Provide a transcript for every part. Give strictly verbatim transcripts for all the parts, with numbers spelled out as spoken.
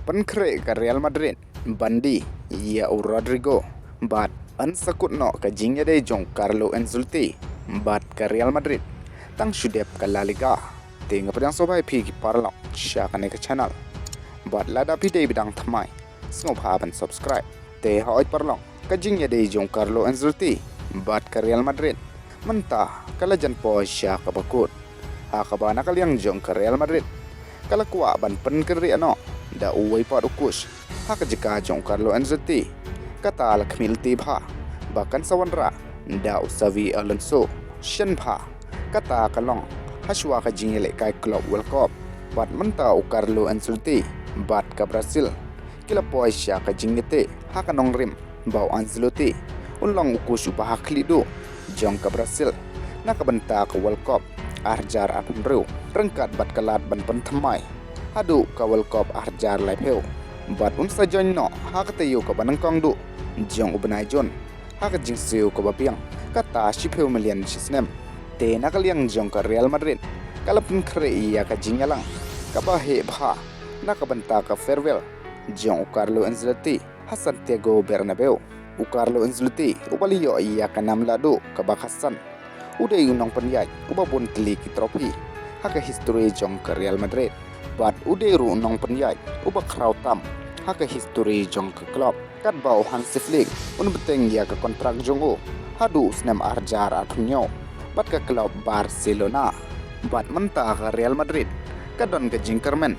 pynkhreh ka Real Madrid ban die ïa u Rodrygo bad yn sa kut noh ka jingïadei jong Carlo Ancelotti bad ka Real Madrid tang shu dep ka La Liga. Te nga pdiang sngewbha ïa phi ki paralok sha kane ka channel. Bad lada phi dei ba dang thymmai, sngewbha ban subscribe. Te hooid paralok, ka jingïadei jong Carlo Ancelotti bad ka Real Madrid mynta ka la jan poi sha kaba kut, ha kaba na ka liang jong ka Real Madrid ka la kwah ban pynkhreh noh da uwei pat u coach ha ka jaka jong Carlo Ancelotti. Kata la khmih lynti bha ba kan sa wanrah da u Xabi Alonso. Shen bha, kata ka long hashwa ka jingïalehkai Club World Cup bad mynta u Carlo Ancelotti bad ka Brazil ki la poi sha ka jingïateh ha ka nongrim ba u Ancelotti un long u coach uba ha khlieh duh jong ka Brazil na ka bynta ka World Cup ar hajar arphew hynriew, ryngkat bad ka lad ban pynthymmai haduh ka World Cup ar hajar laiphew. Bad un sa join noh ha ka taïew kaba nyngkong duh jong u bnai Jun ha ka jingsiew kaba biang, kata shiphew million shi snem. Te na ka liang jong ka Real Madrid ka la pynkhreh ïa ka jingïalang kaba heh bha na ka bynta ka farewell jong u Carlo Ancelotti ha Santiago Bernabeu. U Carlo Ancelotti uba la ïoh ïa ka nam lahduh kaba khatsan, u dei u nongpynïaid uba bun tylli ki trophy ha ka history jong ka Real Madrid bad u dei ruh u nongpynïaid uba khraw tam ha ka history jong ka club. Katba u Hansi Flick un bteng ïa ka kontrak jong u haduh u snem ar hajar arphew hynñiew bad ka club Barcelona. Bad mynta ka Real Madrid ka don ka jingkyrmen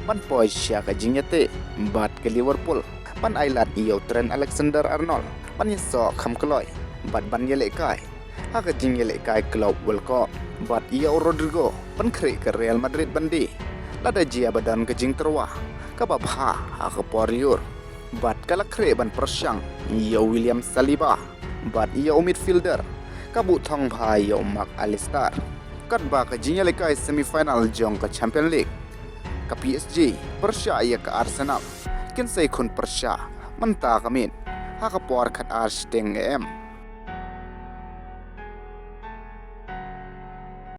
ban poi sha ka jingïateh bad ka Liverpool ban ailad ïa u Trent Alexander-Arnold ban ïasoh kham kloi bad ban ïalehkai ha ka jingïalehkai Club World Cup. Bad ïa u Rodrygo pynkhreh ka Real Madrid ban die, lada jia ba don ka jingtyrwa kaba bha ha ka por lyiur. Bad ka la khreh ban pyrshang ïa u William Saliba bad ïa u midfielder ka buh thong bha ïa u Mac Allister. Katba ka jingïalehkai semi final jong ka Champions League, ka P S G pyrshah ïa ka Arsenal, kin sa ïakhun pyrshah mynta ka miet ha ka por khatar shiteng A M.